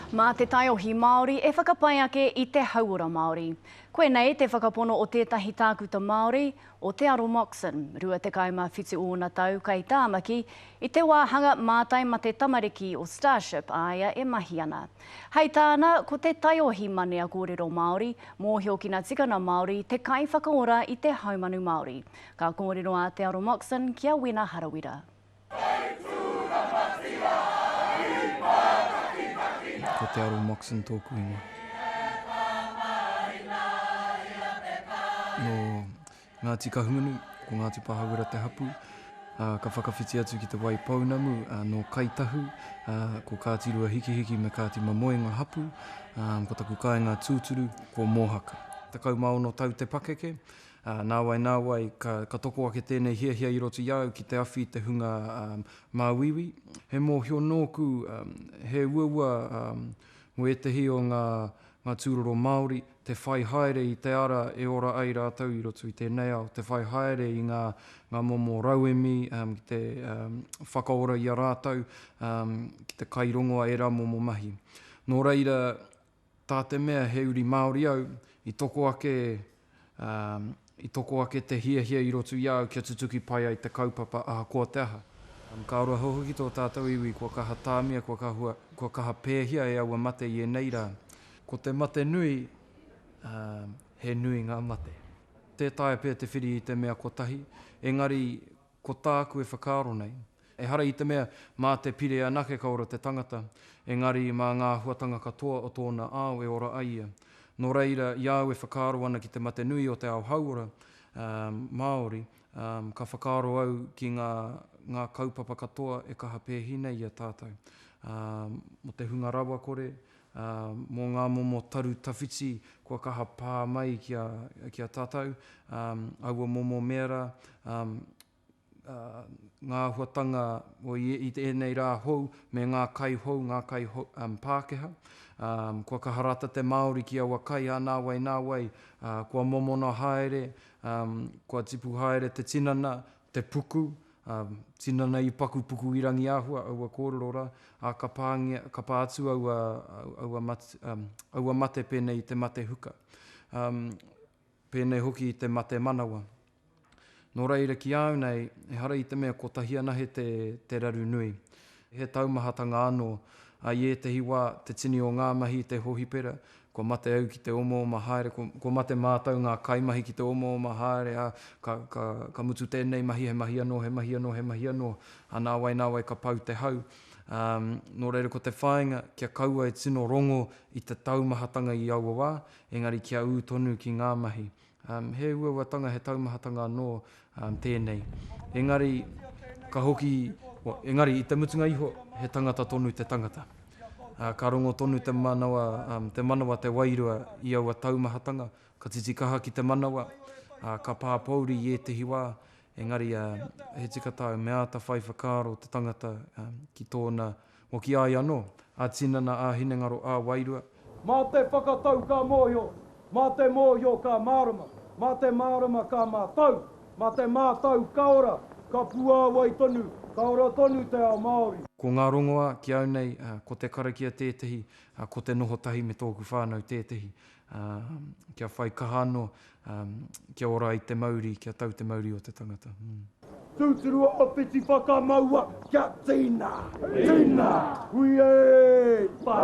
Mā te taiohi Māori e whakapai ake i te hauora Māori. Koinei te whakapono o tētahi tākuta Māori, o Te Aro Moxon, 27 ōna tau, kai Tāmaki, i te wāhanga mātai mate tamariki o Starship a ia e mahi ana. Hei tāna, ko te taiohi manea kōrero Māori, mōhio ki ngā tikanga Māori, te kaiwhakaora i te haumanu Māori. Ka kōrero a Te Aro Moxon ki a Wena Harawira. Ko Te Aro Moxon tōku ingoa. Nō Ngāti Kahungunu, ko Ngāti Pāhauwera te hapū. Ka whakawhiti atu ki Te Wai Pounamu, nō Kāi Tahu, ko Kāti Ruahikihiki me Kāti Mamoe ngā hapū. Ko taku kāinga tūturu, ko Mōhaka. 16 tau te pakeke, Ā, nāwai, nāwai, ka, ka toko ake tēnei hiahia i roto i a au ki te awhi i te hunga māuiui. He mōhio nōku, he uaua mō ētehi o ngā, ngā tūroro Māori te whai haere i te ara e ora ai rātou i roto i tēnei ao, te whai haere i ngā, ngā momo rauemi ki te whakaora i a rātou, ki te kai rongoa ērā momo mahi. Nō reira, Tā te mea he uri Māori au, i toko ake, ā, i toko ake te hiahia i roto i a au kia tutuki pai ai te kaupapa ahakoa te aha. Ka ora hoki tō tātou iwi kua kaha tāmia, kua kahua, kua kaha pēhia e aua mate i ēnei rā. Ko te mate nui, ā, he nui ngā mate. Tē taea pea te whiri i te mea kotahi, engari Ko tāku e whakaaro nei, ehara i te mea mā te pire anake ka ora te tangata, engari mā ngā āhuatanga katoa o tōna ao e ora ai ia. Nō reira, i a au e whakaaro ana ki te mate nui o te ao hauora Māori, ka whakaaro au ki ngā ngā kaupapa katoa e kaha pēhi nei i a tātou. Mō te hunga rawakore, mō ngā momo taru tawhiti kua kaha pā mai ki a, ki a tātou, aua momo mea rā, ngā āhuatanga o i, i ēnei rā hou me ngā kai hou, ngā kai hou, Pākehā. Kua kaha rata te Māori ki aua kai, ā, nāwai, nāwai, kua momona haere, kua tipu haere te tinana, te puku, Ā, tinana i paku puku i Rangiāhua, aua kōrero rā, ā, ka pāngia, ka pā atu aua, aua mate, aua mate pēnei i te mate huka. Ā, pēnei hoki i te mate manawa. Nō reira, ki a au nei, ehara i te mea kotahi anahe te, te raru nui. He taumahatanga anō, ā, i ētehi wā, te tini o ngā mahi i te hōhipera, kua mate au ki te omaoma haere, kua, kua mate mātou ngā kaimahi ki te omaoma haere, ā, ka, ka, ka mutu tēnei mahi, he mahi anō, he mahi anō, he mahi anō, ā, nāwai, nāwai ka pau te hau. Ā, nō reira ko te whāinga, kia kaua e tino rongo i te taumahatanga i aua wā, engari kia ū tonu ki ngā mahi. Um, he uauatanga, he taumahatanga anō um, tēnei. Engari, ka hoki, well, engari, i te mutunga iho, he tangata tonu te tangata. Uh, ka rongo tonu te manawa, um, te manawa, te wairua i aua taumahatanga, ka titikaha ki te manawa, uh, ka pāpōuri i ētehi wā, engari uh, he tika tāu, me āta whai whakaaro te tangata um, ki tōna, well, ki a ia anō, ā-tinana, ā-hinengaro, ā-wairua, Mā te whakatau ka mōhio, mā te mōhio ka mārama, mā te mārama ka mātau, mā te mātau ka ora, ka puāwai tonu, ka ora tonu te ao Māori. Ko ngā rongoā, ki au nei, ko te karakia tētehi, ko te noho tahi me tōku whānau tētehi, kia whai kaha anō, kia ora ai te mauri, kia tau te mauri o te tangata. Tūturu o whiti whakamaua kia tina! Tina! Hui e! Whā!